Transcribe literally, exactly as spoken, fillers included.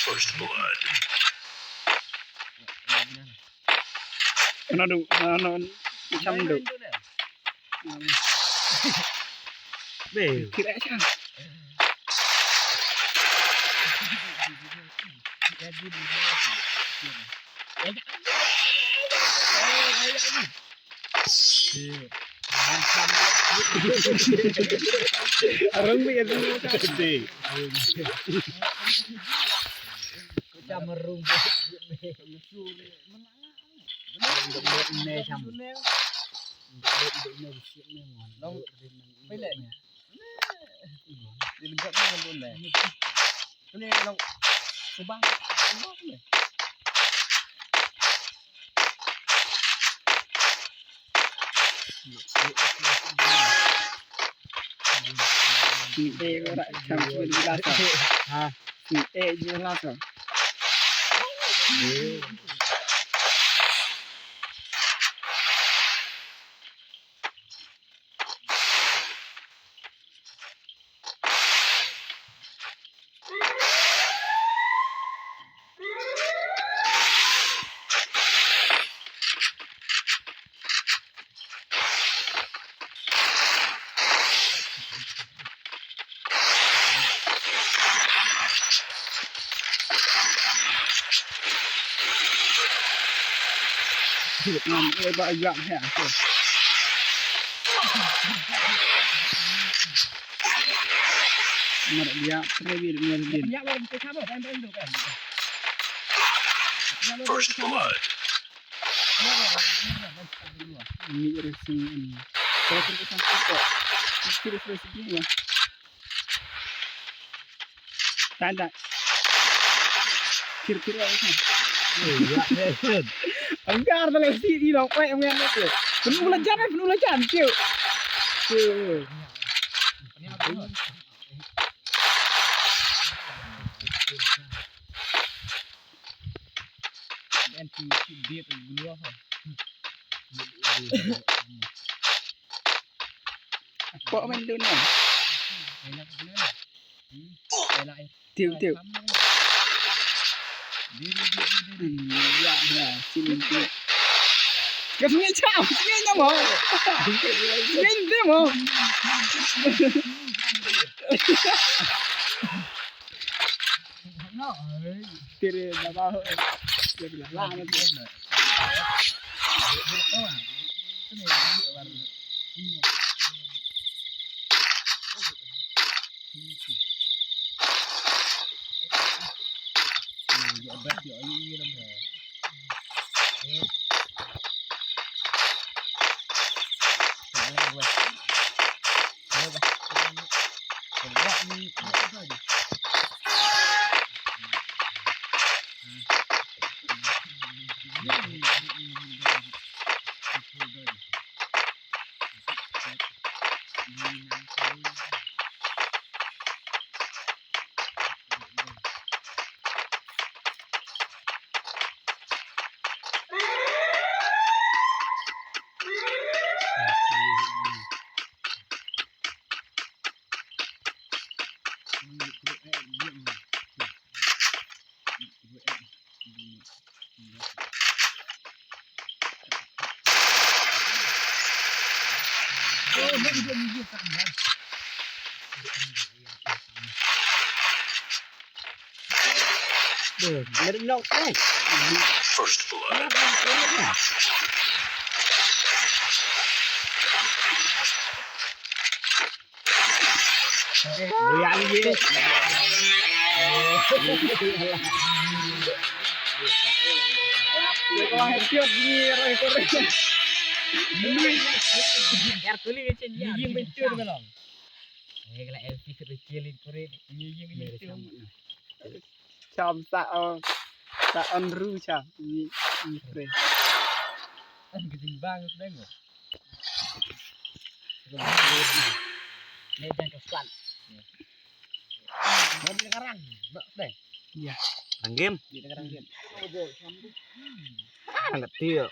First blood. Ano du, ano, ano, cham du. Be. Kira cham. Arung bi, arung bi. Cham arung bi. Ha. First blood. Tan, tan. Kir, kir, kir. Ang gar da leh si i long, oi, ang gar da leh. Penuh lajan, eh, penuh lajan, kir. Kir. Pok main dun na. Tiu, tiu. Ya, ya, sini, sini. Ka sungi chao, sungi nyamo. Sungi nyamo. Tere baba ho. Tere baba ho. First blood. Cham sa on, sa on ru cham. Ni, ni pre. Ka jingbang sdang. Ni jang ka squad. Ni ka rang. Ba sdang. Iya. Rang game. Ni ka rang game. Rang kati yo.